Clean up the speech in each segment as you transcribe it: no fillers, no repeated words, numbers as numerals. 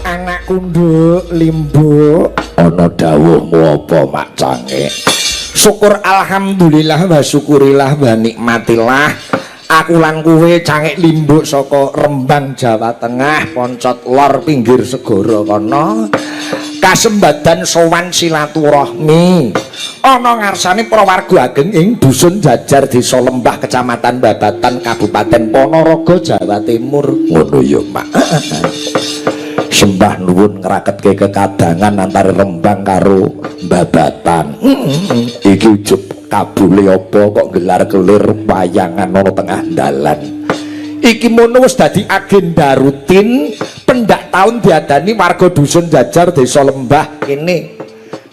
Anakku nduk Limbuk, ana dawuhmu apa Mak Cangik? Syukur alhamdulillah wa syukurillah wa nikmatillah. Aku lan kowe Cangik Limbuk saka Rembang Jawa Tengah, Poncot Lor pinggir segara kono. Kasembadan sowan silaturahmi. Ana ngarsane para warga ageng ing dusun Jajar, Desa Lembah, Kecamatan Babatan, Kabupaten Ponorogo, Jawa Timur. Ngono ya, Mak. Sembah nuwun ngraketke kekadangan antara Rembang karo Babatan. Iki ujub kabule apa kok gelar kelir wayangan ana tengah dalan. Iki mono wis dadi agenda rutin pendak tahun diadani warga dusun Jajar Desa Lembah kene.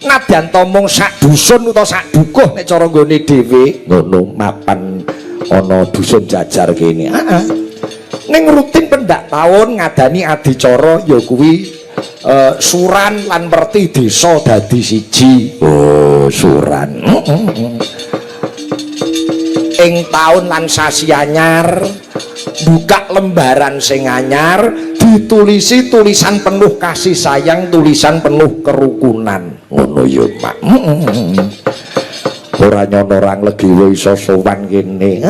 Nadyan ta mung sak dusun utawa sak dukuh nek cara nggone dhewe ngono mapan ana dusun Jajar kene. Heeh. Ning rutin pendak tahun ngadani adicara ya kuwi suran lan merti desa dadi siji. Oh, suran. Ing taun lan sasi anyar buka lembaran sing anyar ditulisi tulisan penuh kasih sayang, tulisan penuh kerukunan. Ngono ya, Mak. Ora nyono orang legiwa iso sowan kene.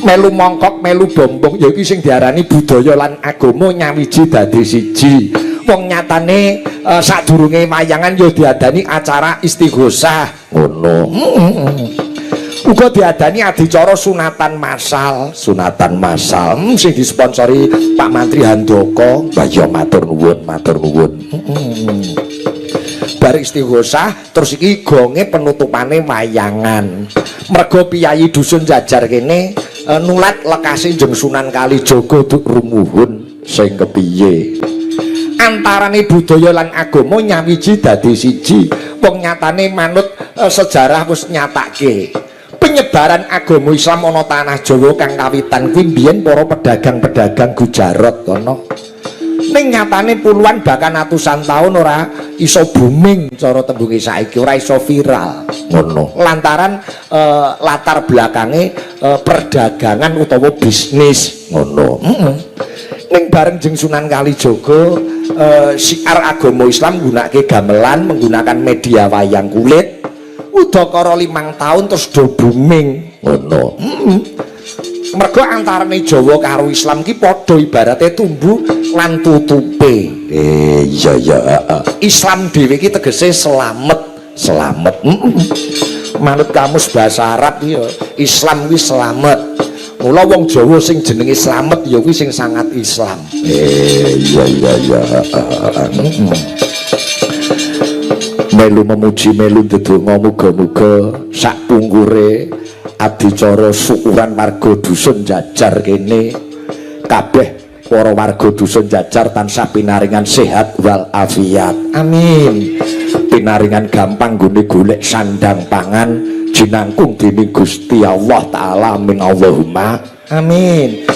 Melu mongkok, melu bombong ya iki sing diarani budaya lan agama nyawiji dadi siji. Wong nyatane sadurunge wayangan ya diadani acara istighosah. Ngono. Uga diadani adicara sunatan massal, sunatan massal sing disponsori Pak Mantri Handoko. Wah ya matur nuwun, matur nuwun. Bar istighosah terus iki gonge penutupane wayangan. Mergo piyayi dusun Jajar kene nulat lekase Jeng Sunan Kalijaga duk rumuhun sing kepiye. Antarane budaya lan agama nyawiji dadi siji. Wong nyatane manut sejarah wis nyatake penyebaran agama Islam ana tanah Jawa kang kawitan kuwi mbiyen para pedagang-pedagang Gujarat kono. Ning nyatane puluhan bahkan atusan tahun ora iso booming cara tembunge saiki, ora iso viral. Ngono. Lantaran latar belakange perdagangan utawa bisnis ngono. Ning bareng Jeng Sunan Kalijaga siar agama Islam nggunakake gamelan, menggunakan media wayang kulit. Udakara 5 tahun terus do booming ngono. Mergo antarane Jawa karo Islam ki padha ibarate tumbu lan tutupe. Iya iya heeh. Islam dhewe ki tegese selamet, selamet. Manut kamus bahasa Arab ki ya Islam kuwi selamet. Mula wong Jawa sing jenenge slamet ya kuwi sing sangat Islam. Iya iya iya heeh. Melu memuji melu ndedonga muga-muga sak pungkure adicara syukuran warga dusun Jajar kene kabeh para warga dusun Jajar tansah pinaringan sehat wal afiat. Amin. Pinaringan gampang nggone golek sandang pangan jinangkung dening Gusti Allah taala. Amin Allahumma amin.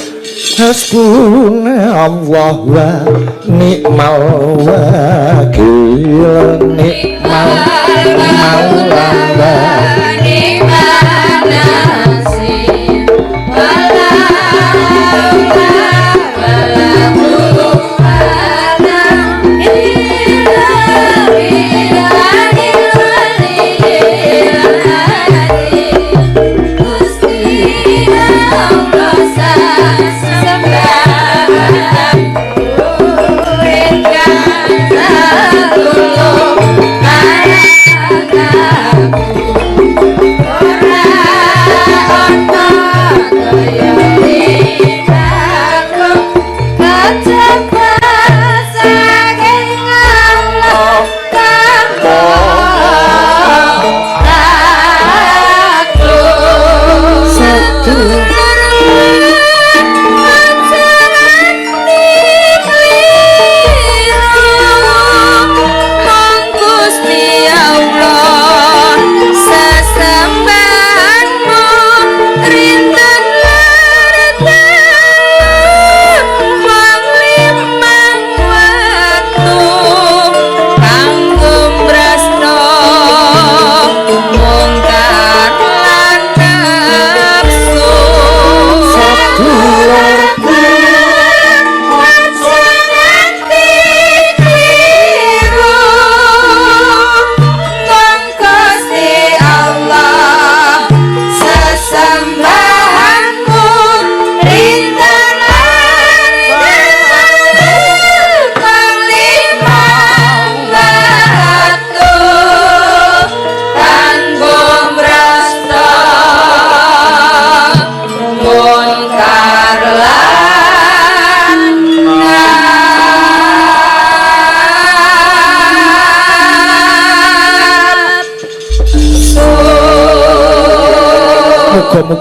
Hasbunallah wa ni'mal wakil, ni'mal maula wa ni'man nasir, wala haula wala quwwata illa billahil aliyyil azim. Gusti Allah sesembahan ingkang satulung marang aku.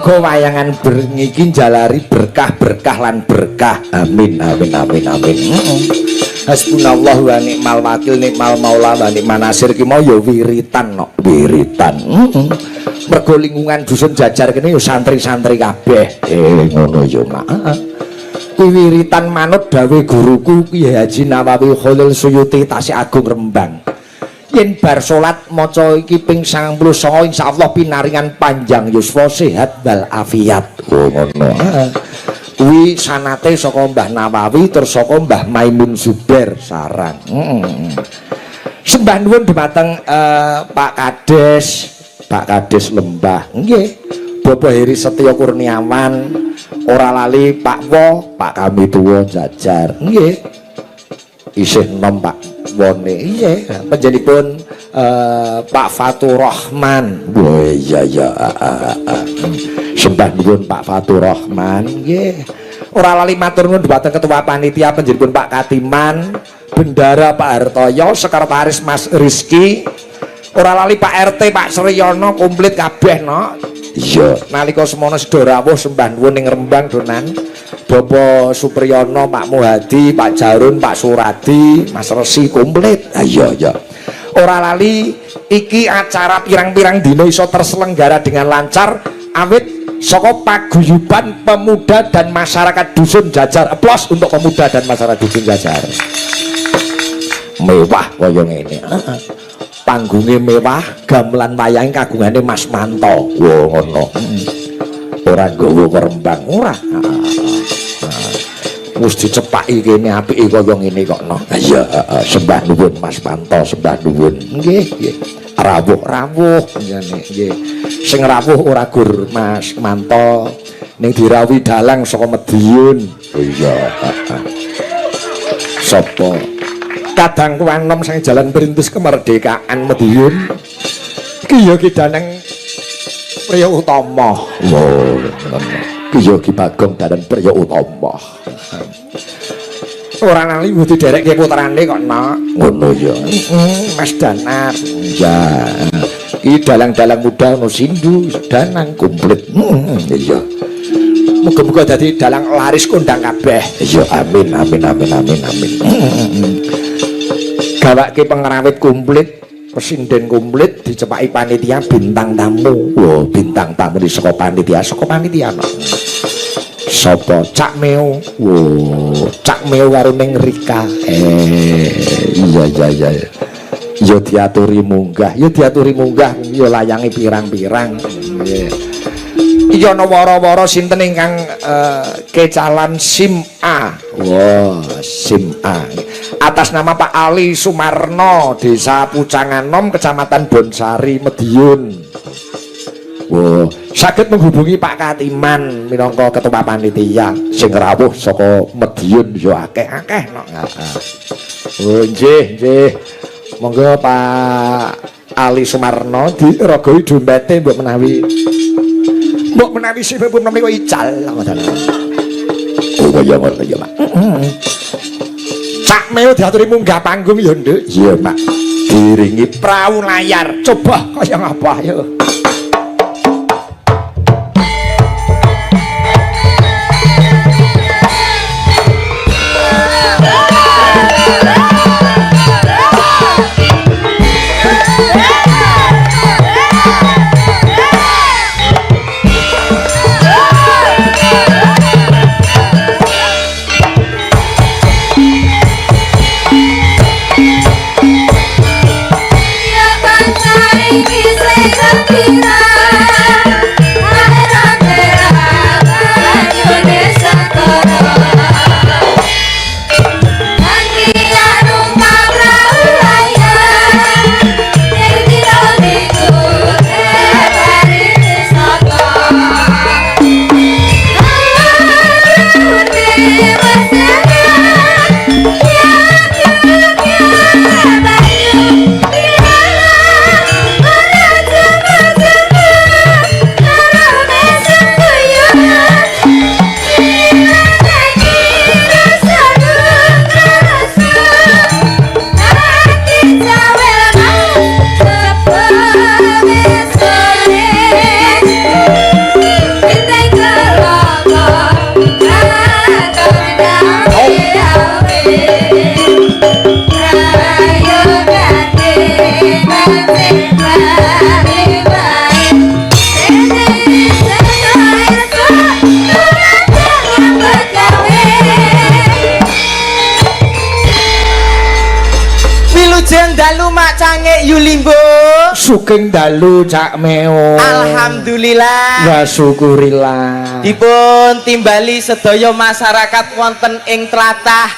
Muga-muga wayangan bengi iki njalari berkah-berkah lan berkah. Amin amin amin amin. Hasbunallah wa ni'mal wakil ni'mal maula wa ni'man nasir ki mau ya wiritan no, wiritan. Mergo lingkungan dusun Jajar kene ya santri-santri kabeh. Ngono ya, Mak. Heeh. Kuwi wiritan manut dawuh guruku Kyai Haji Nawawi Khalil Suyuti Tasik Agung Rembang. Yen bar salat maca iki ping 99 insyaallah pinaringan panjang yuswa sehat wal afiat. Oh ngono. Heeh. Kuwi sanate saka Mbah Nawawi terus saka Mbah Maimun Zubair Sarang. Sembah nuwun dumateng Pak Kades, Pak Kades Lembah. Nggih. Bapak Heri Setyo Kurniawan, ora lali Pak Wo, Pak kami tuwa Jajar. Nggih. Isih enom Pak Wone. Iya, panjenenganipun Pak Fatur Rahman. Wah iya iya. Sembah nuwun Pak Fatur Rahman. Nggih. Ora lali matur nuwun dhumateng ketua panitia panjenenganipun Pak Katiman, Bendara Pak Hartoyo, Sekretaris Mas Rizky. Ora lali Pak RT Pak Sriyono komplit kabeh no. Iya, nalika semono sedha rawuh sembah nuwun ning Rembang Donan. Bapak Supriyono, Pak Muhadi, Pak Jarun, Pak Suradi, Mas Resi komplit. Iya iya. Ora lali iki acara pirang-pirang dina iso terselenggara dengan lancar awit saka paguyuban pemuda dan masyarakat dusun Jajar. Aplaus untuk pemuda dan masyarakat dusun Jajar. Mewah kaya ngene. Heeh. Panggunge mewah, gamelan wayang kagungane Mas Manto. Wah ngono. Ora nggawa Rembang ora. Wis dicepaki kene apike kaya ngene kok no. Iya, heeh, sembah nuwun Mas Manto, sembah nuwun. Nggih, nggih. Rawuh-rawuh ngene nggih. Sing rawuh ora gur Mas Manto, ning dirawuhi dalang saka Madiun. Oh iya, heeh. Sapa? Kadang Anom sing jalan perintis kemerdekaan Madiun. Iki ya Ki Danang Priya Utama. Oh, ngono. Ki ya Ki Bagong Danang Priya Utama. Ora lali kudu diderekke putrane kok, Nok. Ngono ya. Mas Danar. Ya. Iki dalang-dalang muda ono Sindu, Danang komplit. Iya. Muga-muga dadi dalang laris kondang kabeh. Iya, amin amin amin amin amin. Gawake pengrawit komplit, pesinden komplit, dicepaki panitia bintang tamu. Wah, bintang tamu di saka panitia no. Sapa? Cak Meo. Wah, Cak Meo karo ning Rika. Iya iya iya. Ya diaturi munggah, ya diaturi munggah, ya layangi pirang-pirang. Nggih. Iya ana wara-wara sinten ingkang kecalan SIM A. Wah, SIM A. Atas nama Pak Ali Sumarno, Desa Pucanganom, Kecamatan Bonsari, Madiun. Wah, saged menghubungi Pak Katiman minangka ketua panitia sing rawuh saka Madiun ya akeh-akeh no. Heeh. Oh, nggih, nggih. Monggo Pak Ali Sumarno diragoi dompete mbok menawi sipun menika ical ngoten. Oh iya ngono ya, Pak. Cak Meo diaturi munggah panggung ya, Nduk. Iya, Pak. Diiringi prau layar. Coba kaya ngapa ayo. Ya kanca iki sing Wilujeng dalu, Mak Cangik Yulimbo. Sugeng dalu, Cak Meo. Alhamdulillah. Wa syukurillah. Dipun timbali sedaya masyarakat wonten ing tlatah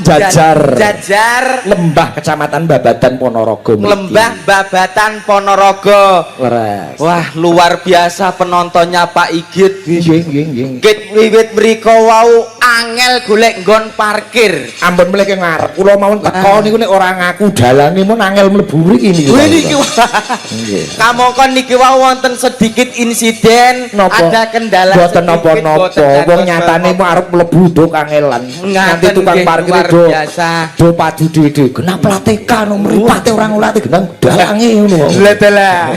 Jajar. Jajar. Lembah, Kecamatan Babatan, Ponorogo mriki. Lembah Babatan, Ponorogo. Leres. Wah, luar biasa penontonnya, Pak Igit. Nggih, nggih, nggih. Git wiwit mriko wau angel golek nggon parkir. Ampun mlih ke ngarep. Kula mawon teko niku nek ora ngaku dalange mun angel mlebu mriki niku. Wih, niki. Nggih. Kamangka niki wau wonten sedikit insiden, Napa? ada kendala Mboten sedikit, napa-napa. Boten Wong dados nyatane mau arep mlebu do kangelan. Ngaten Nganti tukang nggih, parkir luar do biasa. Do padu dhewe. Genah plate K no mripate ora ngulate genah dalange ngono. Lah dalah.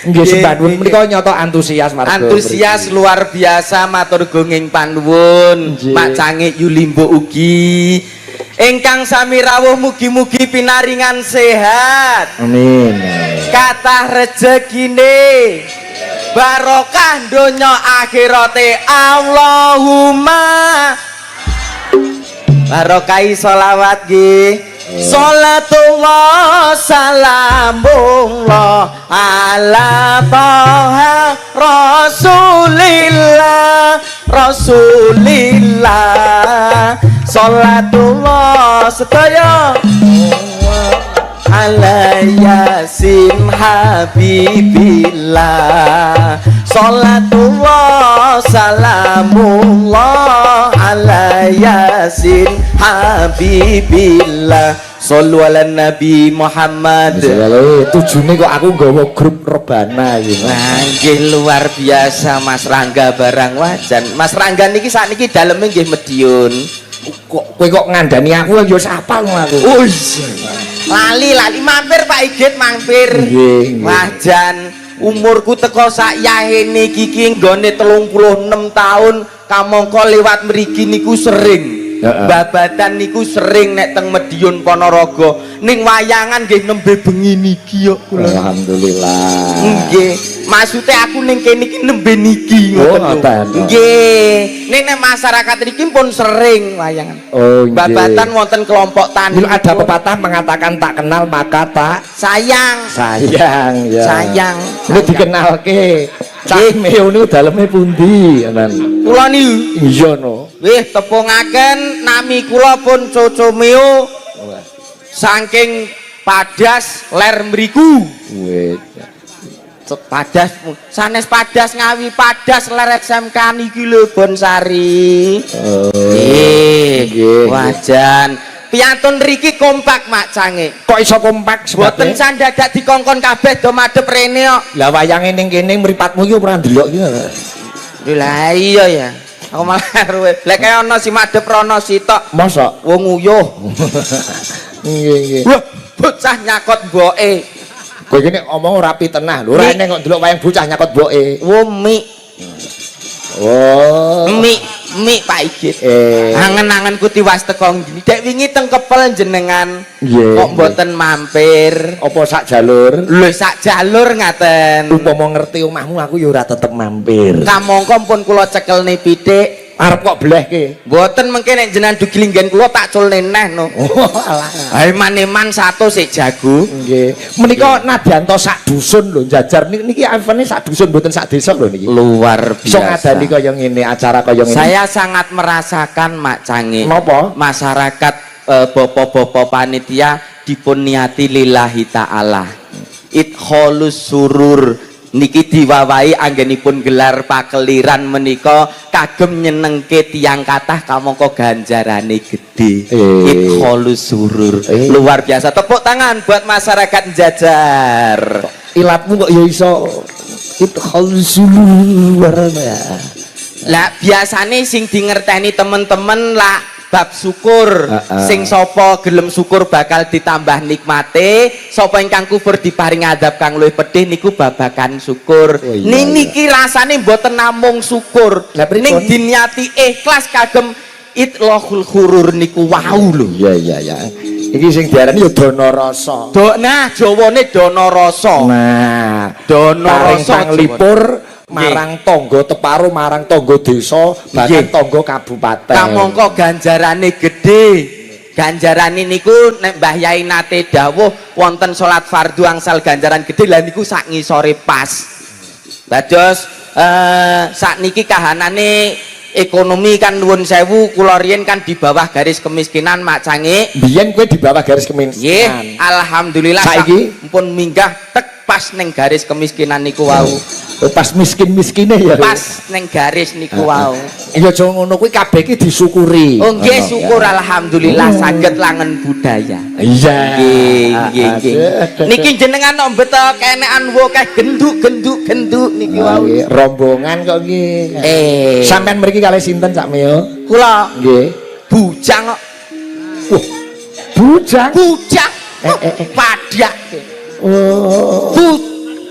Nggih, sembah nuwun, Nggih, menika nyata antusias warga Antusias mriki. Luar biasa, matur gunging panuwun. Nggih. Pak Cangik Yulimbo ugi ingkang sami rawuh mugi-mugi pinaringan sehat, Amin. Kathah rezekine, barokah donya akhirate. Allahumma barokahi solawat nggih. Salatullah salamullah ala Toha Rasulillah, Rasulillah. Salatullah sedaya ala Yasin Habibillah. Salatullah salamullah ala Yasin Habibillah. Sallu ala Nabi Muhammad. Misalnya tujune kok aku nggawa grup rebana iki. Wah, nggih, luar biasa Mas Rangga barang wajan. Mas Rangga niki sakniki daleme nggih Mediun. Kok kowe kok ngandani aku, ya wis apal aku. Oh iya. Lali lali mampir, Pak Igit, mampir. Nggih, nggih. Wah, jan umurku teko sak yahene iki nggone 36 tahun, kamangka lewat mriki niku sering. Babatan niku sering nek teng Mediun, Ponorogo. Ning wayangan nggih nembe bengi niki yo kula. Alhamdulillah. Nggih, maksude aku ning kene iki nembe niki Oh, ngoten lho. ngoten. Nggih. Ning nek masyarakat niki pun sering wayangan. Oh, nggih. Babatan wonten kelompok tani. Dulu ada pepatah mengatakan tak kenal maka tak sayang. Sayang ya. Sayang. Ini dikenalke. Cak Meo niku daleme pundi ngoten? Kula niku Iya no. wih, tepungaken nami kula pun Coco Meo saking Padas ler mriku. Wih. Padas sanes Padas Ngawi, Padas ler SMK niki lho, Bonsari. Oh. Nggih, Nggih. Wajan. Piantun riki kompak, Mak Cange. Kok iso kompak Boten sebabnya? Sandadak dikongkon kabeh do madhep rene kok. Lah, wayange ning kene mripatmu iki ora ndelok iki. Lah iya ya. Aku malah ruwe. Lah kaya ana si madhep rono sitok. Mosok? Wong uyuh. Nggih, nggih. Wah, bocah nyakot mboke. Kowe iki nek omong ora pitenah lho, ora Mi. Eneng kok ndelok wayang bocah nyakot mboke. Wo mik, Oh. mik, mik, Pak Igit. Eh. Angen-angenku tiwas teko ngene. Dek wingi teng kepel jenengan. Nggih. Kok mboten mampir? Apa sak jalur? Lho, sak jalur ngaten. Upama ngerti omahmu aku ya ora tetep mampir. Kamangka pun kula cekelne pitik. Arep kok blehke. Mboten, mengke nek jenengan dugi linggen kula tak culne neh no. Oh, alah. Ae man-eman satu sik jago. Nggih. Menika nadyanto sak dusun lho jajar niki, niki evene sak dusun mboten sak desa lho niki. Luar Iso biasa. ngadani kaya ngene, acara kaya ngene. Saya sangat merasakan, Mak Cange. Napa? Masyarakat, bopo-bopo panitia dipun niati lillahi ta'ala. Idkholus surur niki diwawahi anggenipun gelar pakeliran menika kagem nyenengke tiyang kathah, kamangka ganjarane gedhe. Eh. Idkholus surur. Eh. Luar biasa. Tepuk tangan buat masyarakat Jajar. Ilatmu kok ya iso idkhal sulur ya. Lah biasane sing dingerteni temen-temen lah bab syukur. Heeh. Sing sapa gelem syukur bakal ditambah nikmate, sapa ingkang kufur diparing azab kang luwih pedih, niku babakan syukur. Oh, iya, Niki rasane mboten namung syukur. Lah, pripun? Ning diniati ikhlas kagem idlahul khurur niku wau lho. Iya iya iya. Iki sing diarani ya dana rasa. Do, nah, jawane dana rasa. Nah, Dana paring rasa panglipur marang tangga teparo, marang tangga desa, bahkan Nggih. tangga kabupaten. Kamangka ganjarane gedhe. Ganjarane niku nek Mbah Yai nate dawuh wonten salat fardu angsal ganjaran gedhe, lah niku sak ngisore pas. Dados sakniki kahanane ekonomi kan, nuwun sewu, kula riyen kan di bawah garis kemiskinan macange. Biyen kowe di bawah garis Nggih, kemiskinan. Alhamdulillah. Saiki? Pun minggah tek pas ning garis kemiskinan niku wau. Oh, pas miskin-miskine ya. Pas ning garis niku wau. Ya aja ngono kuwi, kabeh iki disyukuri. Oh nggih, Ngono, syukur ya. Alhamdulillah saged langen budaya. Iya. Nggih, nggih. Aduh. Niki jenengan kok beto kenekan wokeh genduk-genduk genduk niki Ah, wau. nggih, rombongan kok nggih. Eh. Sampean mriki kalih sinten, Cak Mio? Kula Nggih. bujang kok. Wah, bujang. Bujang. Eh, eh, eh. Padak. Oh.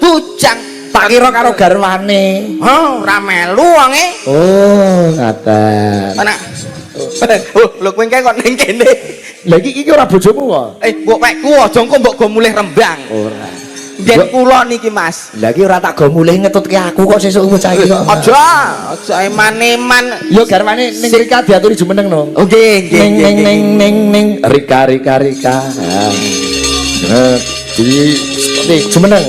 Bujang. Tak kira karo garwane. Oh, ora melu wonge. Oh, ngaten. Ana. Oh, lho, kowe kok ning kene. Lah, iki iki ora bojomu kok? Eh, mbok pekku aja, engko mbok go mulih Rembang. Ora. Ngen kula niki, Mas. Lah, iki ora tak go mulih, ngetutke aku kok sesuk bocah iki kok. Aja, aja eman-eman. Yo garwane ning Rika diaturi jumeneng no. Oh, nggih, nggih, Ning nggih. ning ning ning ning Rika Rika Rika. Nah, di nih jumeneng.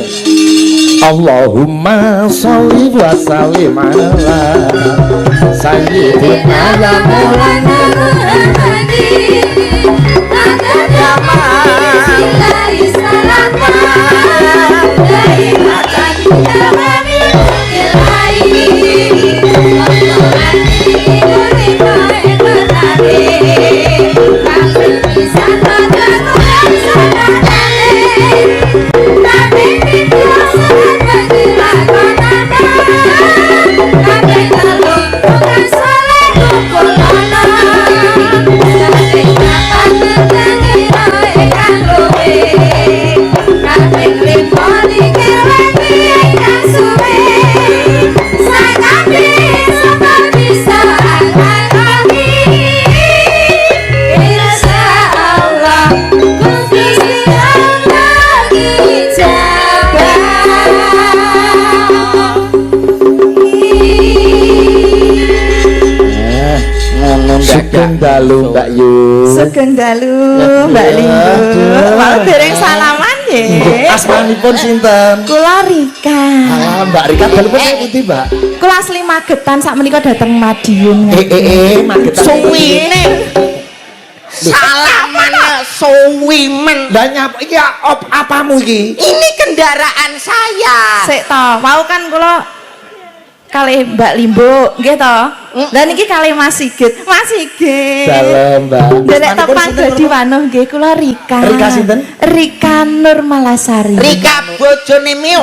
Allahumma sholli wa sallim ala sayyidina ya Maulana Muhammadin. Adada salatan daimatan Kaping lima dikir wengi ingkang suwe. Sakabeh sapa bisa nglakoni. Insyaallah Gusti Allah ngijabah. Ngono. Sugeng dalu, Mbak Yu. Sugeng dalu, Mbak Limbu. Mau dereng salaman nggih. Asmanipun sinten? Kula Rika. Alah, Mbak Rika, dalem pundi, Mbak? Kula asli Magetan, sak menika dateng Madiun. Eh eh eh, Magetan. Suwine. Salaman suwimen. Lah, nyapa iki apamu iki? Ini kendaraan saya. Sik to, mau kan kula kalih Mbak Limbo, nggih to? Lah, niki kalih Mas Sigit. Mas Sigit. Dalem, Mbak. Nderek Asmanipun tepang sinten, dadi wanuh nggih, kula Rika. Rika sinten? Rika Nurmalasari. Rika bojone Mio.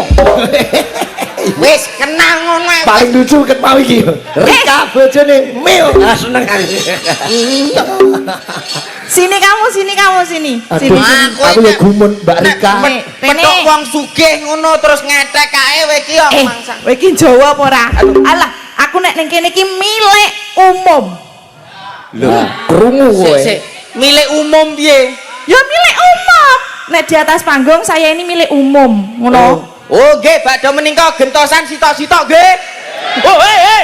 Wis kenal ngono ae. Paling lucu ket mau iki. Rika bojone Mio. Ah, seneng aku. Iya. Sini kamu, sini kamu, sini. Aduh, Sini. Aku aku ya gumun Mbak Rika. Nek, Rene. Petuk wong sugih ngono terus ngetek kae kowe iki yo Eh, mangsa. kowe iki Jawa apa ora? Alah, aku nek ning kene iki milik umum. Lho, krungu kowe. Sik, sik. Milik umum piye? Ya milik umum. Nek di atas panggung saya ini milik umum, ngono. Oh, nggih, badhe menika gentosan sitok-sitok nggih. Oh, hei, hei.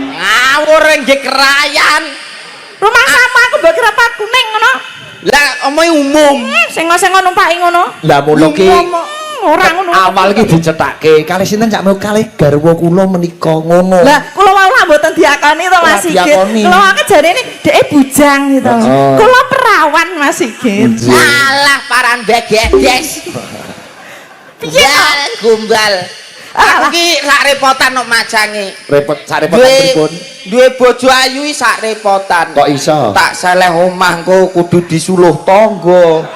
Ngawur nggih kerayan. Rumah sama aku mbok kira plat kuning ngono. Lah, omonge umum. Sengo-sengo numpaki ngono. Lah, mulo ki Ora ngono. Awal ki dicethake kalih sinten, Cak Mio? Kalih garwa kula menika ngono. Lah, kula wau lah mboten diakoni to, Mas Ora Sigit. diakoni. Kula wau jarene dhek bujang gitu. Heeh. Kula perawan, Mas Sigit. Alah, paran begedes. Piye to? Gombal, gombal. Aku ki sak repotan kok macange. Repot, sak repotan Duwe pripun? Duwe bojo ayu iki sak repotan. Kok iso? Tak seleh omah engko kudu disuluh tangga.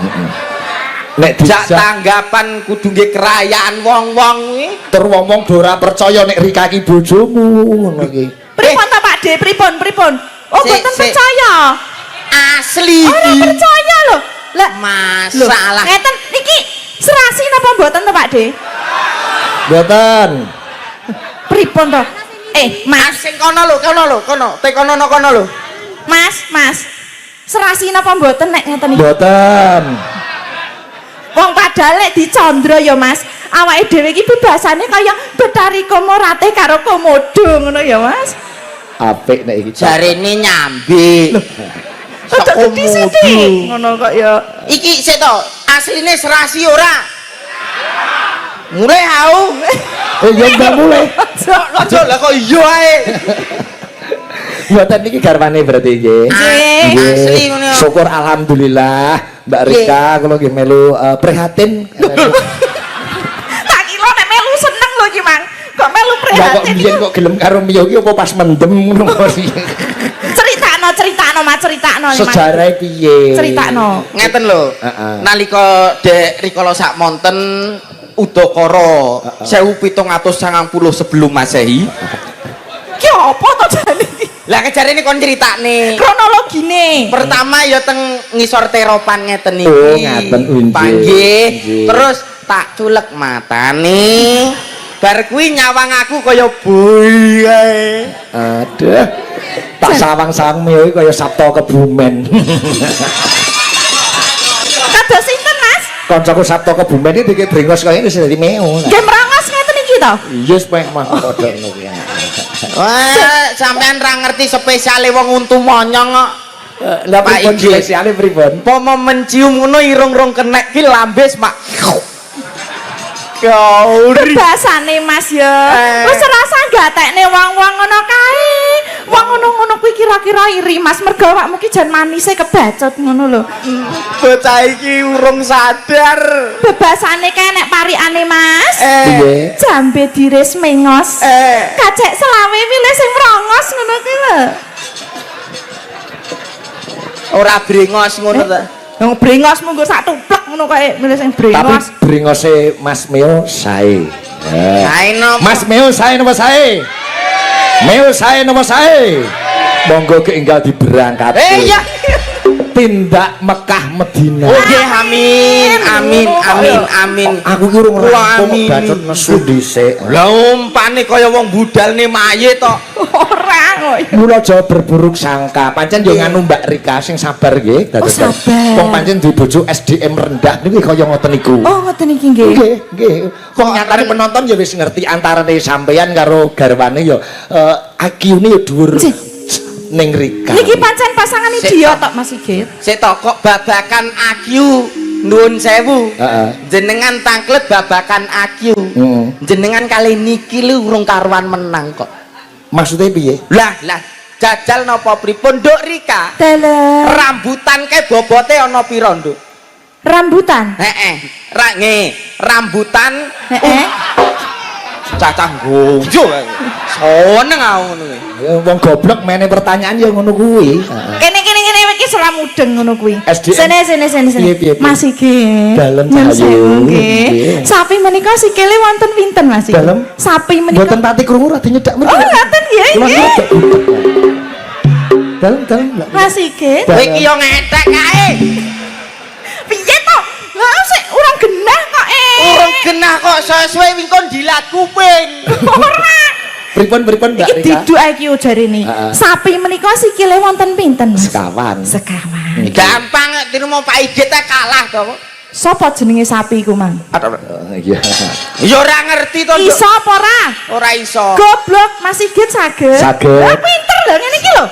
Nek Jak dijak tanggapan kudu nggih kerayaan wong-wong kuwi. Tur wong-wong do ora percaya nek Rika ki bojomu ngono ki. Pripun to, Pak De? Pripun? Pripun? Oh, Sik, mboten sik. percaya. Asli Ora iki. percaya lho. Lah, lho, Masalah. ngeten niki serasi napa mboten to, Pak De? Mboten. Pripun to? Eh, Mas Mas, sing kono lho, kono lho, kono. Tekono no kono lho. Mas, Mas. Serasi napa mboten nek ngeten iki? Mboten. Wong padahal nek dicandra ya, Mas, awake dhewe iki bebasane kaya Betari Komorate karo Komodo ngono ya, Mas. Apik nek iki. Jarene nyambi. Rada gedhi sithik. Ngono kok ya. Iki sik to, asline serasi ora? Mulai au. Eh ya mbak mulai. Aja lah kok iya ae. Mboten niki garwane berarti nggih. Nggih. Nggih. Asli ngono. Syukur alhamdulillah Mbak Rika kula nggih melu prihatin. Tak kira nek melu seneng lho iki, Mang. Kok melu Lah kok prihatin. biyen kok gelem karo Mio ki apa pas mendem ngono kok. Critakno, critakno, Mas, critakno Mas. Sejarahe piye? Critakno. Ngeten lho. Heeh. Nalika dek rikala sak monten Udakara 1790 sebelum Masehi. Ki apa to jane iki? Lah kejarene kon critakne. Kronologine. Pertama ya teng ngisor teropan ngeten iki. Oh, ngaten, injih. Panggih. Injih. Terus tak culek matane. Bar kuwi nyawang aku kaya boy ae. Aduh. Tak sawang-sawang Mio iki kaya Sabto Kebumen. Kados sinten, Mas? Koncoku Sabto Kebumen iki dikek brengos kaya wis dadi Mio. Nggih mrangos ngeten iki to. Iya wis meh mah padha ngono kuwi. Wah, sampean ra ngerti spesiale wong untu monyong kok. Lah Pak pripun Igi. spesiale pripun? Pomo mencium ngono irung rong kenek ki lambe mak. Gauri. Bebasane Mas ya. Eh. Wis serasa gatekne wong-wong ngono kae. Wong ngono-ngono kuwi kira-kira iri Mas, mergo awakmu ki jan manise kebacut ngono lho. Bocah iki urung sadar. Bebasane kae nek parikane Mas. Eh, Piye? Jambe diris mengos. eh. Kacek selawe milih sing mrongos ngono kuwi lho. Ora brengos ngono ta. Yang brengos munggo sak tuplek ngono kae milih sing Tapi brengos. brengose Mas Mio sae. Eh. Sae napa? Mas Mio sae napa sae? Mio sae napa sae? Monggo keenggal diberangkatke. Eh iya. Tindak Mekah Medina. Oh nggih, amin amin amin amin. Aku ki urung Kula rampung amin. bacot nesu dhisik. Lah umpane kaya wong budalne mayit to. Ora kok. Mula aja berburuk sangka. Pancen yo nganu Mbak Rika sing sabar nggih. Oh, sabar. Wong pancen duwe bojo SDM rendah niku kaya ngoten niku. Oh ngoten iki nggih. Nggih, nggih. Wong nyatane penonton ya wis ngerti antarane sampeyan karo garwane ya IQ-ne ya dhuwur Nggih. ning Rika. Niki pancen pasangan Sik, idiot Pak. tok Mas Sigit. Sik to kok babakan AQ nuwun sewu. Heeh. Jenengan tangklet babakan AQ. Heeh. Jenengan kali niki lho urung karuan menang kok. Maksudnya piye? Lah lah jajal napa pripun Nduk Rika? Dalam Rambutan kae bobote ana pira Nduk? rambutan. Heeh. Ra nggih, rambutan Heeh. Cacah gojo. Seneng aku ngono kuwi. Ya, wong goblok mene pertanyaan ya ngono kuwi. Heeh. Kene kene kene iki ora mudeng ngono kuwi. SDM. Sene sene sene sene. Piye, piye, piye? Mas Sigit. Dalem Nyun Cahayu. sewu, nggih. Nggih. Sapi menika sikile wonten pinten Mas Sigit? Dalem? Sapi menika. Mboten pati krungu rada nyedak mriki. Oh, ngoten nggih, Kula nggih. nyedak. Dalem dalem. Mas Sigit. Kowe iki yo ngetek kae. Piye to? Lah sik urung genah kok eh. Urung genah kok sesuai wingkon dilat kuping. Ora. Pripun pripun Mbak Iki Rika? diduk iki jarene. Heeh. Sapi menika sikile wonten pinten? Mas? Sekawan. Sekawan. Gampang tiru mau Pak Igit kalah to. Sopo jenenge sapi iku, Mang? Oh, iya. Ya ora ngerti to, Nduk. Iso apa ora? Ora iso. Goblok, Mas Sigit saged. Saged. Lah pinter lho ngene iki lho.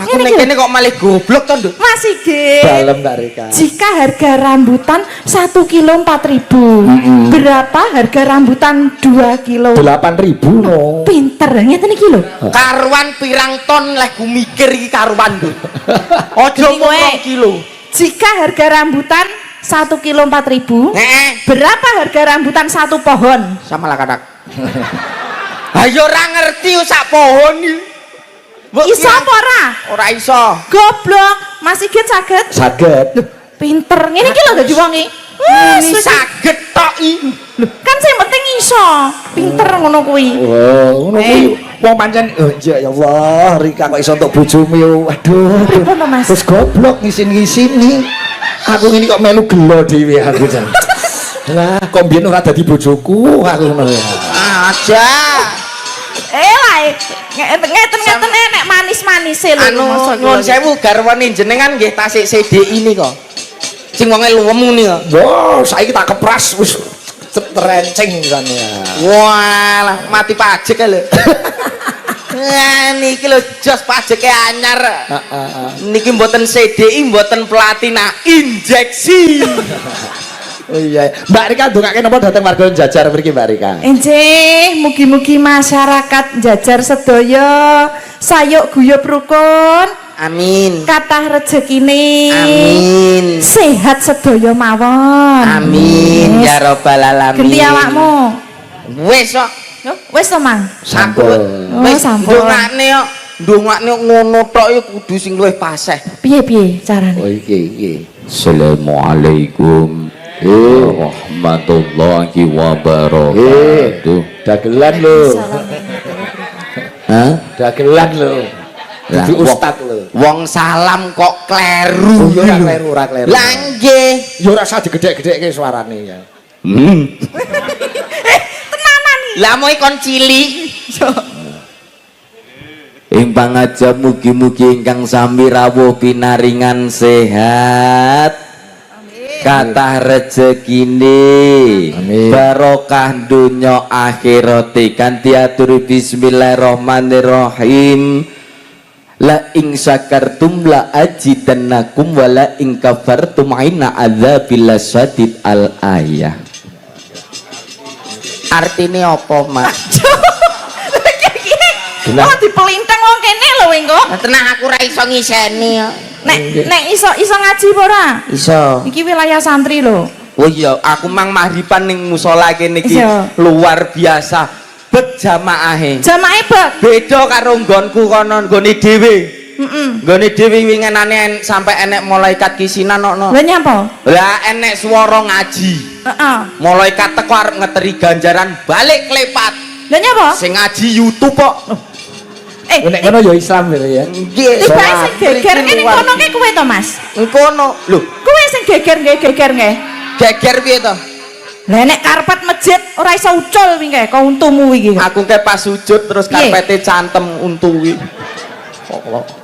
Aku Ngene ning iki lho. kene kok malah goblok to, Nduk. Mas Sigit. Dalem Mbak Rika. Jika harga rambutan 1 kilo 4.000, berapa harga rambutan 2 kilo? 8.000 no. Pinter ngeten iki lho. Karuan pirang ton leh ku mikir iki karuan, Nduk. Aja Geni mung kowe. 2 kilo. Jika harga rambutan 1 kilo 4.000, Heeh. berapa harga rambutan satu pohon? Sama lah kanak. Ayo ora ngerti sak pohon iki. Mbok Iso kira- apa ora? Ora iso. Goblok, Mas Sigit saged. Saged. Pinter. Ngene iki lho dadi wong iki. Wes, Ini wis. saged tok iki. Lho, kan sing penting iso. Pinter ngono kuwi. Oh, ngono kuwi. Wong pancen oh, ya ya Allah, Rika kok iso entuk bojomu yo. Waduh. Pripun to, Mas? Terus goblok ngisin-ngisini. Aku ngene kok melu gelo dhewe aku jan. Lah, kok mbiyen ora dadi bojoku aku ngono ya. Aja. Eh lah, ngeten-ngeten nek manis-manise lho. Anu masa nuwun kula. sewu garwane jenengan nggih tasik CDI nika. Sing wonge luwemu nika. Wah, saiki tak kepras wis terenceng pisan ya. Walah, mati pajek lho. Nah, niki lho jos pajeke anyar. Heeh. Niki mboten CDI, mboten platina, injeksi. Oh iya. Mbak Rika ndongake napa dhateng warga Jajar mriki, Mbak Rika? Enjih, mugi-mugi masyarakat Jajar sedaya sayuk guyub rukun, Amin. kathah rezekine. Amin. Sehat sedaya mawon. Amin Wis. ya robbal alamin. Genti awakmu. Wis kok. Loh, wis to, Mang? Sampun. Oh, Wis sampun. ndongakne kok. Ndongakne ngono tok ya kudu sing luwih paseh. Piye-piye carane? Oh iki iki. Assalamualaikum warahmatullahi wabarakatuh. Dagelan lho. Hah? Dagelan lho. Lah, Dudu ustad lho. Wong salam kok kleru. Oh iya, ora kleru, ora kleru. Lah nggih. Ya ora usah digedhek-gedhekke suarane ya. Tenanan iki. Lah mau kon cilik. Ing pangajap mugi-mugi ingkang sami rawuh pinaringan sehat. Kathah rezekine. Amin. Barokah donya akhirate kanthi atur bismillahirrahmanirrahim. La ing syakartum la ajidannakum wa la ing kafartum inna adzabil lasyadid al ayah. Artine apa, Mas? Oh, dipelintang wong kene lho engko. Tenang, aku ora iso ngiseni kok. Nek nek iso iso ngaji apa ora? Iso. Iki wilayah santri lho. Oh iya, aku mang mahriban ning musala kene iki luar biasa. Bet jamaahe. Jamaah bek. Beda karo nggonku kono, nggone dhewe. Heeh. Nggone dhewe winginane sampai enek malaikat kisinan ono. Lah nyapa? Lah enek swara ngaji. Heeh. Malaikat teko arep ngeteri ganjaran balik klepat. Lah nyapa? Sing ngaji YouTube kok. Eh, Nek kono ya Islam gitu ya. Nggih. tibae sing geger kene kono ke kowe to, Mas? Kono. Lho, Kowe sing geger nggih, geger nggih. Geger piye to? Lah nek karpet masjid ora iso ucul wingi kok untumu iki. Aku ke pas sujud terus Piye? karpete cantem untu kuwi.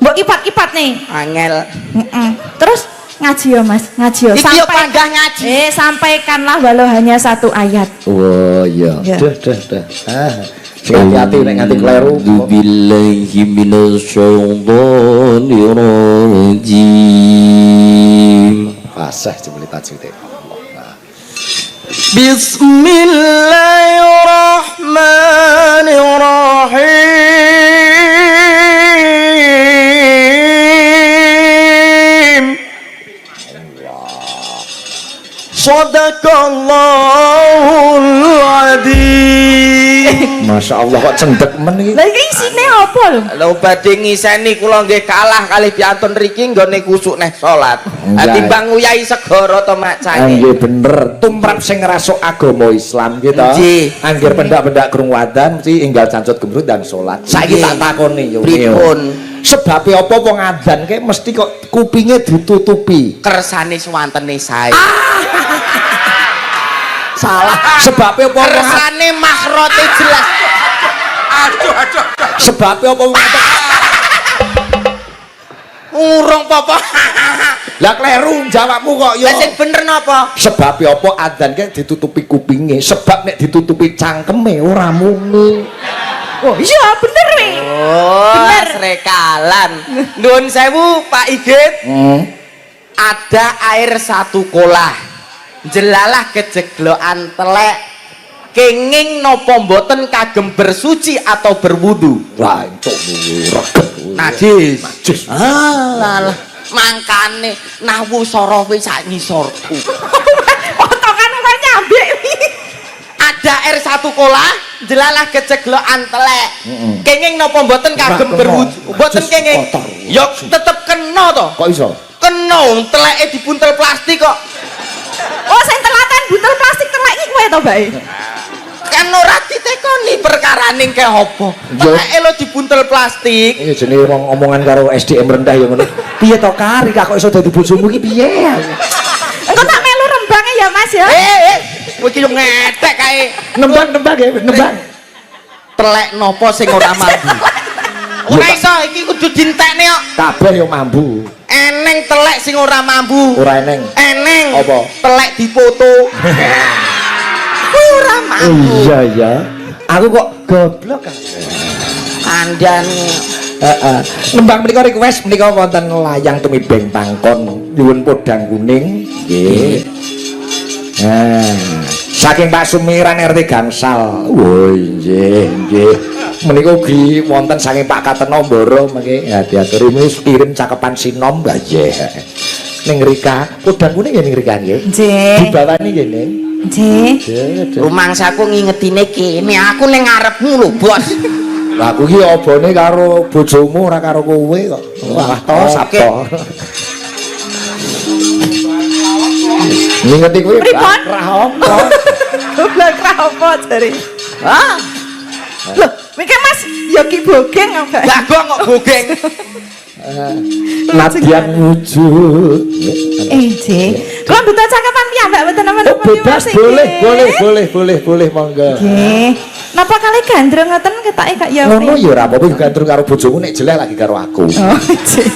Mbok kipat-kipat nih. Angel. Heeh. Terus ngaji ya, Mas, ngaji ya. Iki yo panggah ngaji. Eh, sampaikanlah walau hanya satu ayat. Oh iya. Ya. Duh duh duh. Ah. Sing hati-hati nek nganti kleru. Billahi minasyaitonir rajim. Fasih jebule tajwide. Allah. Bismillahirrahmanirrahim. Sadaqallahul adzim. Masya Allah kok cendek men iki. Lah iki isine apa lho? Lho badhe ngiseni kula nggih kalah kalih piantun riki nggone kusuk neh salat. Enggak. Timbang nguyahi segara to mak Ah, cake. nggih bener, tumrap sing ngrasuk agama Islam gitu. Nggih. Angger pendak-pendak krungu adzan mesti enggal cancut gemrut dan salat. Saiki Nggih. tak takoni yo. Pripun? Sebabe apa wong adzan ke mesti kok kupinge ditutupi? Kersane suwantene sae. Salah. Sebabe apa wong Kersane makhrote jelas. Aduh, aduh, aduh. Sebabe apa wong adzan? Urung apa-apa. Lah kleru jawabmu kok yo. Lah sing bener napa? Sebab apa adzan ke ditutupi kupinge? Sebab nek ditutupi cangkeme ora muni. Oh iya bener wi. Oh, Bener. srekalan. Nuwun sewu Pak Igit. Ada air satu kolah. Jelalah kejeglokan telek. Kenging nopo mboten kagem bersuci atau berwudu? Wah, entuk reget. Najis. Najis. Ah, lah. Mangkane nahwu sorofe sak ngisorku. Potongan kok nyambek wi. Ada air satu kolah, jelalah kejeglokan telek. Kenging nopo mboten kagem Ora kena. berwudu? Mboten Najis, kenging. kotor. Ya tetep kena to. Kok iso? Kena wong teleke dibuntel plastik kok. Oh sing telaten buntel plastik telek iki kowe to, Mbak? Kan ora ditekoni perkarane ke apa. Ya. Teleke lo dibuntel plastik. Iya jenenge wong omongan karo SDM rendah ya ngono. Piye to Kari kok iso dadi bojomu iki piye? Engko tak melu rembange ya, Mas ya. Eh, kowe iki yo ngetek kae. Nembang-nembang ya, nembang. Telek nopo sing ora mambu? Ora iso iki kudu dintekne kok. Kabeh yo mambu. Eneng telek sing ora mambu. Ora eneng. Eneng. Apa? Telek dipoto. Kuwi ora mambu. Iya ya. Aku kok goblok kan. Kandhane. Heeh. Nembang menika request menika wonten layang tumibeng pangkon nyuwun podang kuning. Nggih. Nah, saking Pak Sumiran RT Gangsal. Oh nggih, nggih. Menika ugi wonten saking Pak Kateno Mboro mangke ya diaturi wis kirim cakepan sinom nggih. Ning Rika, podang kuning ya ning Rika nggih. Nggih. Dibawani nggih, Ning. Nggih. Rumangsaku ngingetine kene, aku ning ngarepmu lho, Bos. Lah aku iki obone karo bojomu ora karo kowe kok. Wah, to sabto. Ngingeti kuwi Pripun? rah apa? Goblok ra apa jare. Hah? Loh, mikir Mas ya ki bogeng apa? Bagong kok bogeng. Nadyan wujud. Nggih. Kula mboten cakepan piyambak mboten napa-napa Oh, bebas Mas, boleh, nggih. boleh, boleh, boleh, boleh monggo. Nggih. Napa kali gandrung ngoten ketoke kok ya. Ngono ya ora apa-apa gandrung karo bojomu nek jelek lagi karo aku. Oh, nggih.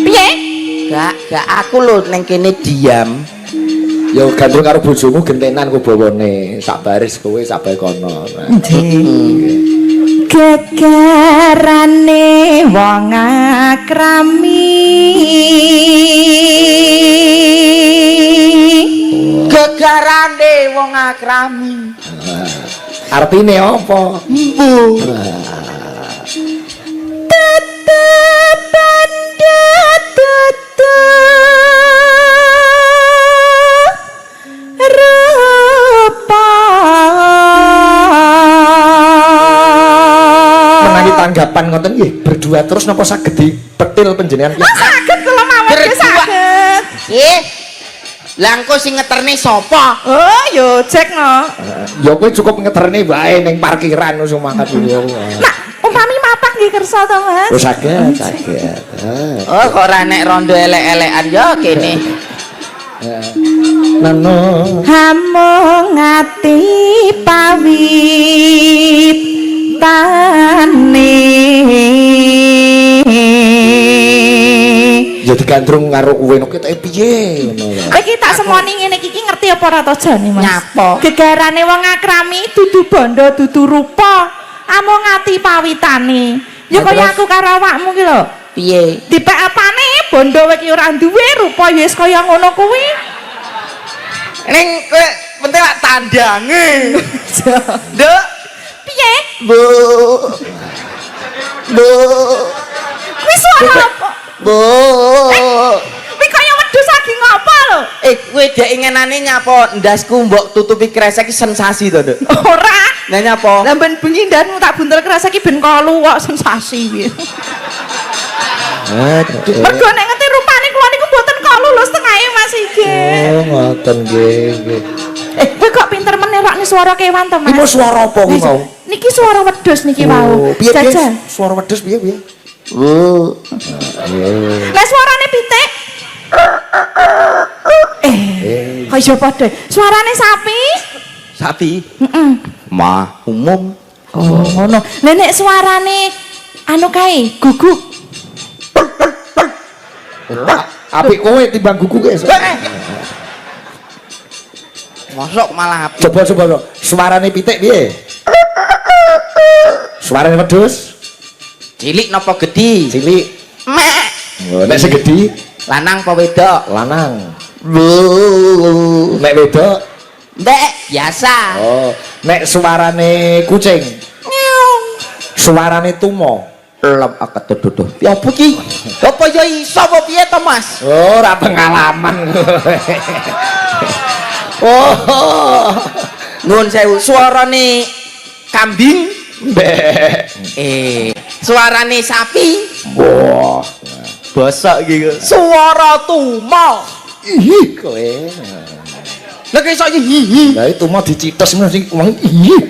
Piye? Gak aku lho ning kene diam. Ya gandrung karo bojomu gentenan ku bawane, sak baris kowe sak bae kono. Nggih. Gegerane wong akrami. Gegarane wong akrami. Artine apa? Mbu. Tetep banda tutu rupa. Menawi tanggapan ngoten nggih berdua terus napa saged dipetil panjenengan Oh, saged kula mawon nggih Berdua. saged. Eh. Lah engko sing ngeterne sapa? Oh, yo cek no. Ya kowe cukup ngeterne wae ning parkiran wis mangkat dulu. Nah, umpami mapak nggih kersa to, Mas. Oh saged, saged. Oh, kok ora nek rondo elek-elekan ya kene. Nano Hamung ati pawit tane. Ya digandrung karo kowe nek ketoke piye ngono lho. Kowe iki tak semoni ngene iki ngerti apa ora to jane, Mas? Nyapa? Gegarane wong akrami dudu bondo dudu rupa, amung ati pawitane. Ya Nah, kaya terus? aku karo awakmu ki lho. Piye? Dipek apane bondo kowe iki ora duwe rupa ya wis kaya ngono kuwi. Ning kowe penting lak tandange. Nduk, Piye? Bu. Bu. Kuwi suara apa? Bu. Kuwi kaya wedhus lagi ngopo lho? Eh, kowe dek ingenane nyapa ndasku mbok tutupi kresek iki sensasi to, Nduk. Ora. Lah nyapa? Lah ben bengi ndanmu tak buntel kresek iki ben kolu kok sensasi kuwi. Aduh. Mergo nek ngerti rupane kula niku mboten kolu lho setengahe Mas iki. Oh, ngoten nggih, nggih. Eh, kowe kok pinter menerokne suara kewan to, Mas? Iki mau suara apa kuwi mau? Niki suara wedhus niki wau. Oh, piye piye? Jajal. Suara wedhus piye piye? Bu. Lah suarane pitik? Eh, kok iso padha. Suarane sapi? Sapi. Heeh. Ma umum. Oh, ngono. Lah nek suarane anu kae, guguk. Apik kowe timbang gugu kowe. Mosok malah apik. Coba coba coba. Suarane pitik piye? Suarane wedhus Cilik napa gedhi? cilik. Mek. Oh, nek sing gedhi Lanang apa wedok? lanang. Bu. Nek wedok Mbek, biasa. oh, nek suarane kucing. Suarane tumo. Lem aketududuh. Ya apa ki? Apa ya iso apa piye to, Mas? Oh, ora pengalaman. Oh. Nuwun sewu, suarane kambing, Mbek. Suarane sapi, Wah. bosok iki. Suara tumo. Ih, kowe. Lah kok iso hihi. Lah itu mau dicites mesti wong ih.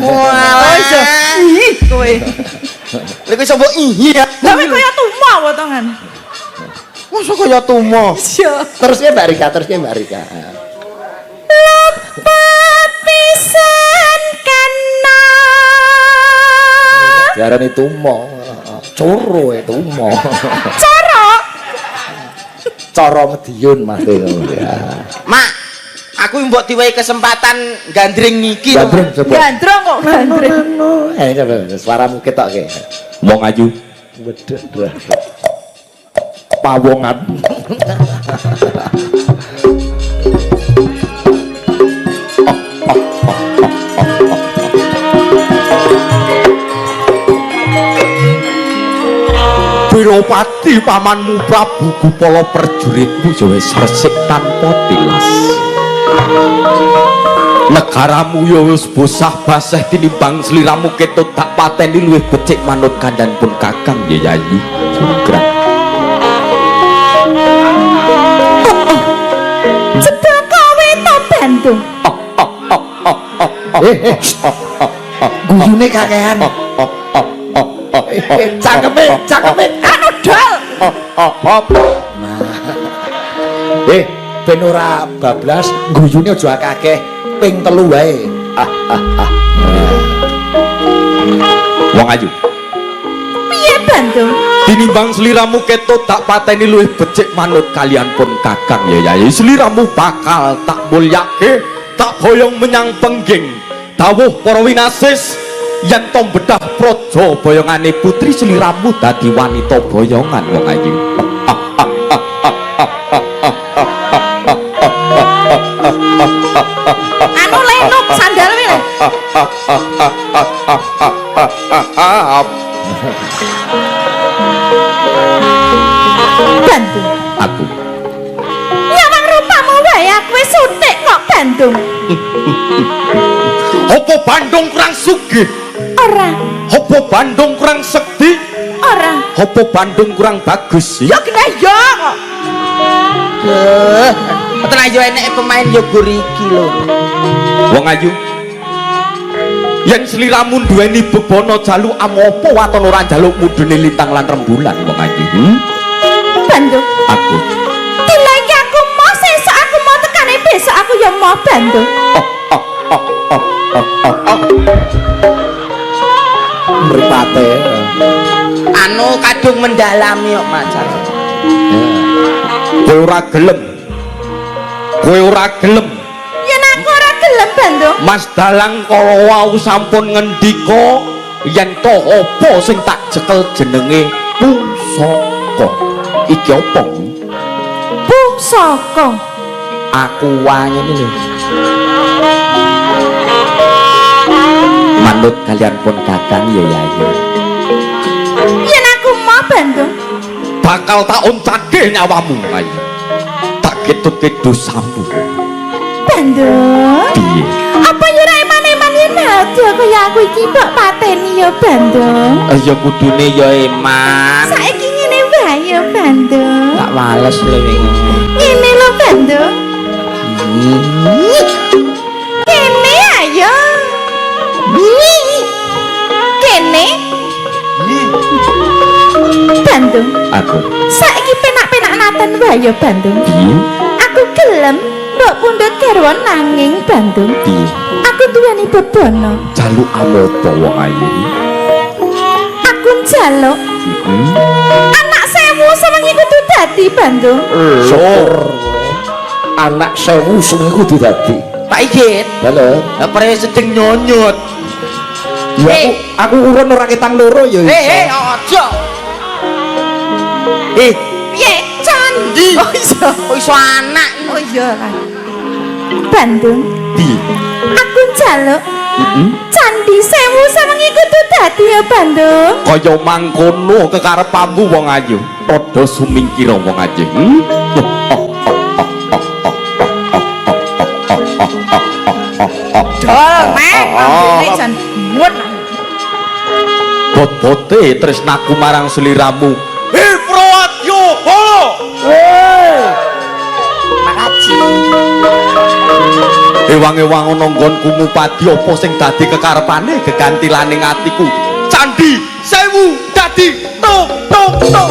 Walah. iso. Ih, kowe. Lah kok iso mbok ihi ya. Lah kowe kaya tumo apa to, Ngan? Masa kaya tumo. Iya. Terusnya Mbak Rika, terusnya Mbak Rika. Lepet pisan kena. Diarani tumo. Coro e tumo. Coro. Cara Mediun Mas ya. Mak, Aku mbok diwehi kesempatan gandring niki to. Gandrung coba. Gandrung kok gandrung. Coba suaramu ketoke. Wong ayu. Wedah dah. Pawongan. Wiropati pamanmu Prabu Gupala prajuritmu ya wis resik tanpa tilas. Negaramu ya wis bosah baseh tinimbang sliramu ketut tak pateni luwih becik manut kandhan pun Kakang ya Yayi Junggrang. Jebul kowe to Bandung. Guyune kakean. Cangkeme, cangkeme. Anu dol. Ben ora bablas, guyune aja akeh, ping 3 wae. Ah ah ah. Wong ayu. Piye Bandung? Tinimbang sliramu ketut tak pateni luwih becik manut kalian pun Kakang ya Yayi. Sliramu bakal tak mulyake, tak boyong menyang pengging. Dawuh para winasis yen to bedah praja boyongane putri sliramu dadi wanita boyongan wong ayu. Anu lenuk sandal kuwi lho. Bandung. Aku. Nyawang rupamu wae aku wis suntik kok Bandung. Apa Bandung kurang sugih? Ora, Apa Bandung kurang sekti? ora. Apa Bandung kurang bagus? Ya kena ya kok. Tenan yo eneke pemain yo gur iki lho. Wong ayu. Yen sliramu duweni bebana jalu amopo waton ora njaluk mudune lintang lan rembulan wong ayu. Bandung. Aku. Dina iki aku mau sesuk aku mau tekane besok aku ya mau Bandung. Mripate. Anu kadung mendalami kok Mas. Kowe ora gelem. Kowe ora gelem. Yen aku ora gelem Bandung. Mas Dalang kala wau sampun ngendika yen to apa sing tak cekel jenenge pusaka. Iki apa? Pusaka. Aku ngene lho. Manut kalian pun Kakang ya Yayi. Yen aku mau Bandung. Bakal tak oncake nyawamu ayo. Tak ketutke dosamu. Bandung. Piye? Apa ya ora eman-eman yen aja kaya aku iki mbok pateni ya Bandung. Ya kudune ya eman. Saiki ngene wae ya Bandung. Tak wales lho wingi. Ngene lho Bandung. Kene ayo. Kene. Bandung. Aku. Saiki penak-penak naten wae ya Bandung. Piye? Aku gelem mbok pundhut garwa nanging Bandung. Piye? Aku duweni bebana. Jaluk amopo wong ayu? Aku njaluk anak sewu sewengi kudu dadi Bandung. Syukur. Anak sewu sewengi kudu dadi. Pak Igit, Halo. apa sedeng nyonyot? Ya aku urun ora ketang loro ya iso. Aja. Piye? Candi. Oh iya. Kok iso anak? Oh iya kan. Bandung, Piye? aku njaluk candi sewu sewengi kudu dadi ya Bandung. Kaya mangkono kekarepanmu wong ayu. Padha sumingkira wong ayu. Dol, mek, ambene jan mun. Bot-bote tresnaku marang sliramu. Prawatya bala. Makasih. Ewang-ewang ana nggonku ngupadi apa sing dadi kekarepane gegantilane atiku. Candi sewu dadi tok tok tok.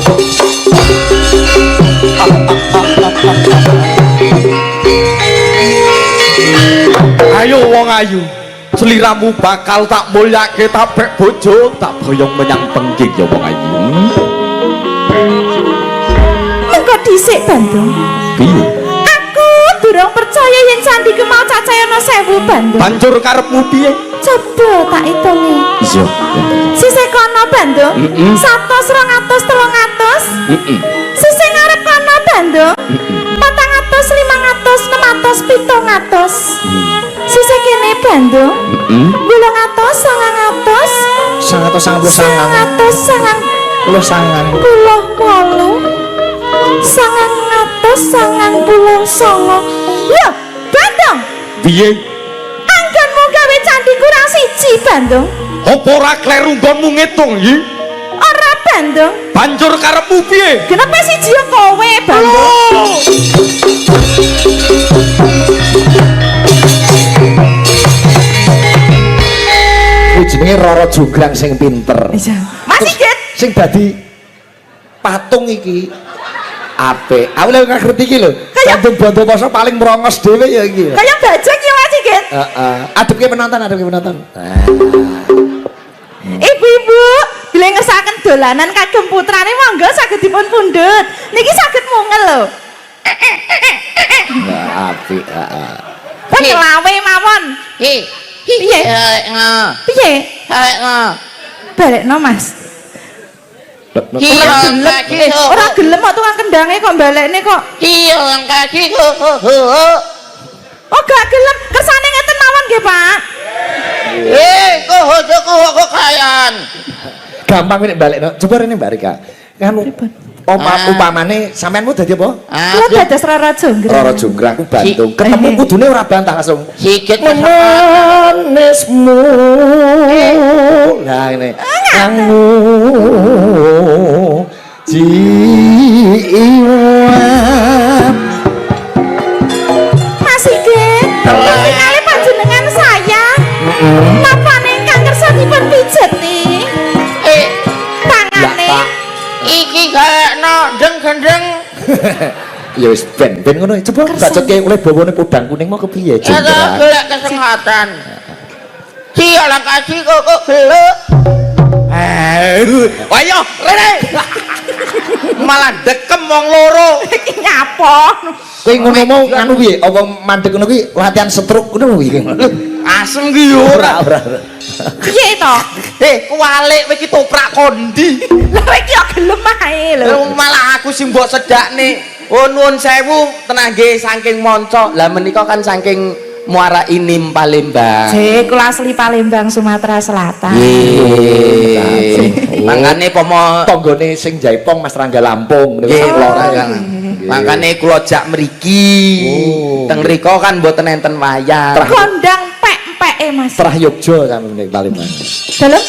Ayo wong ayu, sliramu bakal tak mulyake tak pek bojo, tak boyong menyang pengging ya wong ayu. Mengko dhisik Bandung. Piye? Aku durung percaya yen candiku kono 1000 Bandung. Banjur karepmu piye? Coba tak hitungi. Iya. Sisih kono Bandung, 100, 200, 300. Heeh. Sisih ngarep kono Bandung, 400, 500, 600, 700. Sisih kene Bandung, 800, 900, 199. 198, Puluh sangang. 999. Lho, Bandung, Piye? anggonmu gawe candi kurang siji Bandung. Apa ora kleru nggonmu ngitung iki? Ora Bandung. Banjur karepmu piye? Kenapa siji ya kowe Bandung? Kuwi jenenge Roro Jonggrang sing pinter. Iya. Mas Sigit, Sing dadi patung iki apik. Aku lho ngerti iki lho. Bandung Bondowoso paling merongos dhewe ya iki. kaya bajak ya Mas Sigit. Heeh. Adepke penonton, adepke penonton. Nah. Ibu-ibu, bilih ngersakaken dolanan kagem putrane monggo saged dipun pundhut. Niki saged mungel lho. Nah, apik, heeh. Pun nglawe mawon. Hi. Piye? Piye? Piye? Balekno Mas. Ora gelem. Ora gelem kok tukang kendange kok balekne kok. Oh gak gelem. Kersane ngeten mawon nggih, Pak. Gampang nek balekno. Coba rene Mbak Rika. Kan upamane sampeanmu dadi apa? Kula dados Roro Jonggrang. Roro Jonggrang ku Bandung. Ketemu kudune ora bantah langsung. Sigit Memanismu. Nah ini. Kamu jiwa. Mas Sigit, finale panjenengan saya. Napa ingkang kersa dipun pijeti? Tangane. Iki kayakno deng gendeng. Ya wis ben ben ngono. Coba bacotke oleh bawane podang kuning mau kepiye Ada Jonggrang? golek kesehatan. Sialan kasih kok kok gelek. Ayo, rene. Malah dekem wong loro. Iki nyapa? Kowe ngono mau nganu piye? Apa mandek ngono kuwi latihan stroke ngono piye? Asem ki yo Ora ora. ora. Piye to? Kuwalik kowe iki toprak kondi. Lha kowe iki yo gelem ae lho. Malah aku sing mbok sedakne. Oh nuwun sewu tenang nggih saking manca. Lah menika kan saking Muara Inim Palembang. Jek kula asli Palembang Sumatera Selatan. Nggih. Mangkane pomo Tanggane sing Jaipong Mas Rangga Lampung niku nggih lor. Rangga. Mangkane kula jak mriki. Oh. Teng mriko kan mboten enten wayang. Kondang pek-peke Mas. Terah Yogya sampe ning Palembang. Dalem?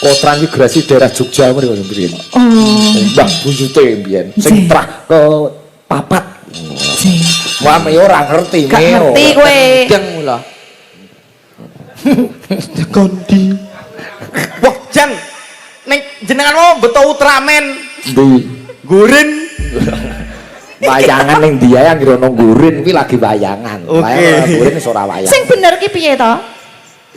Kotransmigrasi daerah Jogja mriko mbiyen. Oh. Mbah buyute mbiyen sing Nggih. terah ke papat. Wah, me ora ngerti Gak me. ngerti kowe. Deng kula. Kondi. Wah, jan ning jenengan mau beto Ultraman Ndi? gurin. Wayangan ning ndi ae anggere ana gurin kuwi lagi wayangan. Oke. Wayangan gurin wis ora wayang. Sing bener ki piye to?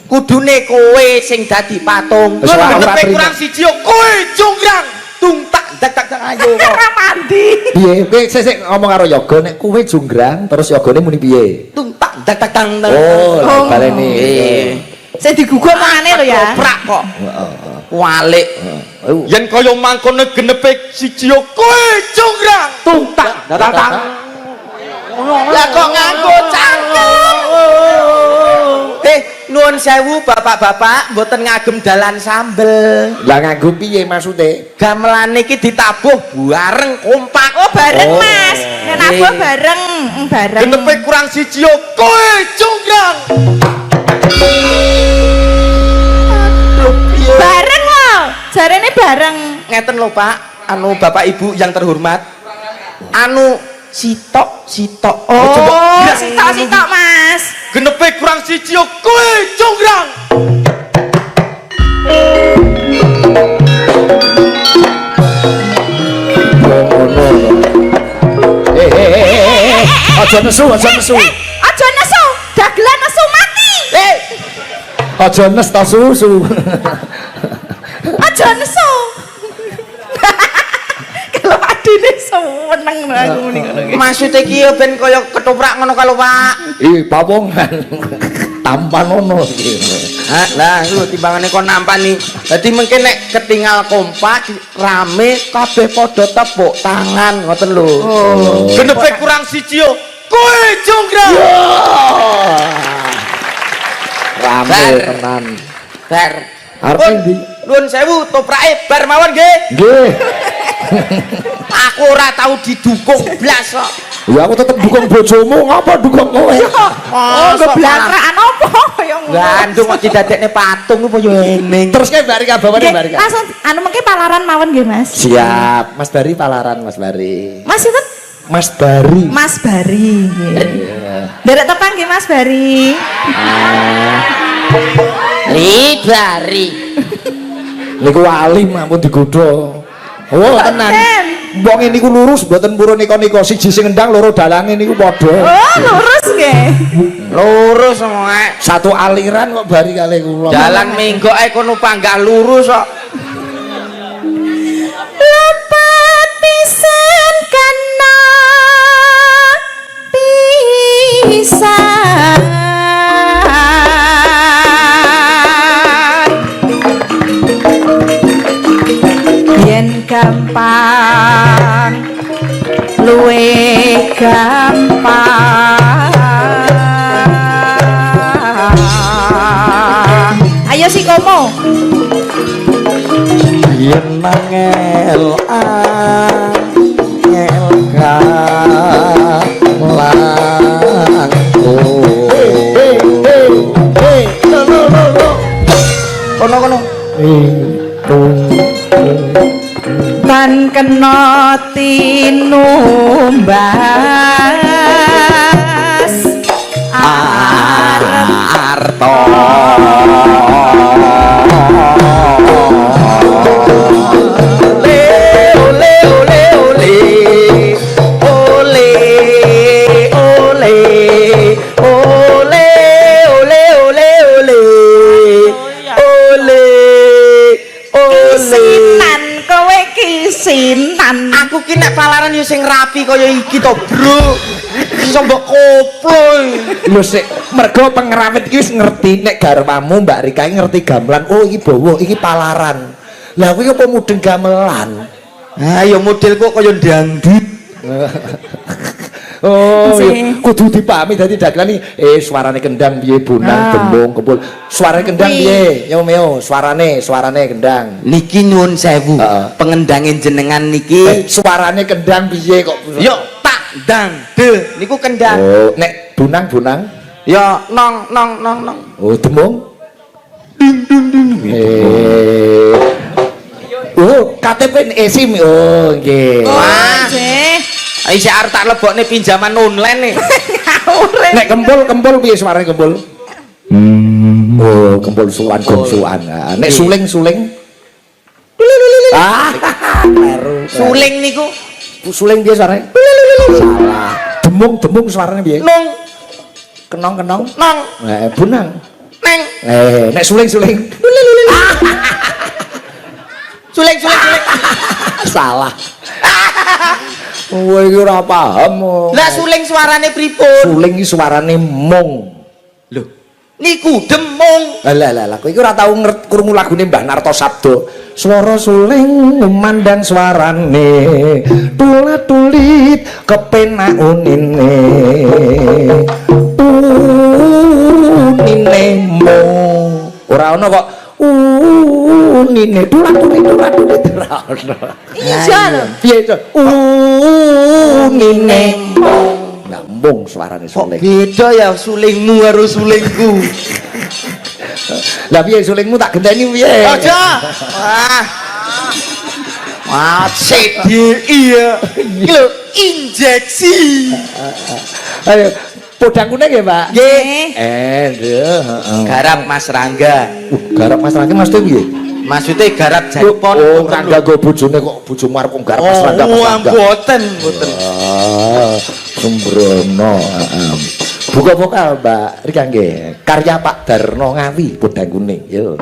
Kudune kowe sing dadi patung. Wis ora- ora Genepe terima. kurang siji yo kowe jonggrang. Tung tak tak tak tak ayo. Ora mandi. Piye? Kowe sik sik ngomong karo Yoga nek kowe jonggrang terus Yogane muni piye? Tung tak tak tak tang. Oh, lha baleni. Nggih. Sing diguguk omongane lho ya. Toprak kok. Walik. Heeh. Yen kaya mangkono genepe siji yo kowe jonggrang. Tung tak tak tak. Lah kok nganggo cangkem. Nuwun sewu bapak-bapak mboten ngagem dalan sambel. Lah nganggo piye maksude? Gamelane iki ditabuh bareng kompak. Oh, bareng Oh. Mas. Nek nabuh bareng, bareng. Genepe kurang siji yo kowe jonggrang. Aduh, piye? Bareng lho. Jarene bareng. Ngeten lho Pak, anu Bapak Ibu yang terhormat. Anu sitok sitok. Oh, sitok-sitok Mas. Genepe kurang siji yo kowe jonggrang. Ngono to. Eh. Aja nesu, aja nesu. Aja nesu. Dagelan nesu mati. Aja nes ta susu. Aja nesu. Kalau adine seneng aku muni ngono ki. Maksud iki yo ben kaya ketoprak ngono kalau Pak. Ih, pawongan. Tampanono iki. Ha, lah iku timbangane kon nampani. Dadi mungkin nek ketinggal kompak rame kabeh padha tepuk tangan ngoten lho. Oh. Genepe kurang siji yo. Kowe jonggrang. Rame Bar. tenan. Bar. Arep Pun, ndi? Nuwun sewu toprake bar mawon nggih. Nggih. Aku ora tau didukung blas kok. Ya aku tetep dukung bojomu, ngapa dukung kowe? Oh, geblakrakan apa kaya ngono. Gandung kok didadekne patung apa yo eneng. Terus ke Mbak Rika bawane Nggih, Mbak Rika. langsung anu mengke palaran mawon nggih, Mas. Siap, Mas Bari palaran Mas Bari. Mas itu Mas Bari. Mas Bari nggih. Nderek tepang nggih Mas Bari. Ribari. Niku alim ampun digodho. Oh, tenan. Ben. Wong niku lurus mboten purun nika-nika, siji sing ngendang loro dalange niku padha. Oh, lurus nggih. Lurus semoe. Satu aliran kok bari kalih kula. Dalan menggok ae kono panggah lurus kok. Lepat pisan kana pisan. Yen gampang luwe gampang. Ayo si Komo. Yen angel angel kalangku. Kono kono. Tan kena tinumbas Arto. Ole ole ole ole. Ole ole ole ole ole ole. Ole ole. Kisinan kowe kisinan. Aku ki nek palaran yo sing rapi kaya iki to, Bro. Iso mbok koplo. Lho sik, mergo pengrawit iki wis ngerti nek garwamu Mbak Rika iki ngerti gamelan. Oh iki bawa, iki palaran. Lah kowe apa mudeng gamelan? Ha ya model kok kaya dangdut. Oh, Sih. iya. Kudu dipahami dadi dagelan iki. Suarane kendang piye bonang Ah. demung kempul. Suarane kendang Kuwi. piye? Yo meo, suarane, suarane kendang. Niki nuwun sewu. Heeh. Pengendange jenengan niki. Suarane kendang piye kok? Yo tak dang de niku kendang. Oh, nek bonang-bonang. Yo nong nong nong nong. Oh, demung. Ding ding ding. Oh, KTP SIM. Oh, nggih. Wah. Nggih. Isih arep tak lebokne pinjaman online nih. Ngawur. Nek kempul, kempul piye suarane kempul? Oh, kempul suan gongsuan. Ah, nek suling, suling. Ah, kleru. Suling niku Suling piye suarane? Salah. Demung, demung suarane piye? nong Kenong, kenong. nong Bunang. neng. Nek suling, suling. Suling suling suling. Salah. Kowe iki ora paham. Lah suling suarane pripun? Suling iki suarane mung. Lho, niku demung. Lah lah lah, kowe iki ora tau krungu lagune Mbah Narto Sabdo. Swara suling ngumandang suarane, tulat-tulit kepenak unine. Unine mung. Ora ono kok unine tulat-tulit tulat-tulit ora ono. Iya lho. Piye to? Unine mung. Lah mung suarane Kok suling. beda ya sulingmu karo sulingku. Lah piye sulingmu tak genteni piye? Aja. Wah. Wah, CDI ya. Iki lho injeksi. Ayo, podang kuning ya, Pak? Nggih. Nggih, heeh. Garap Mas Rangga. Garap Mas Rangga maksudnya piye? Maksudnya garap jaipon. Oh, Rangga nggo bojone kok bojomu arep kok garap Mas Rangga. Mas Oh, Rangga. mboten, mboten. Ah, sembrono, heeh. Buka vokal, Mbak Rika nggih. Karya Pak Darno Ngawi, podang kuning. Yo.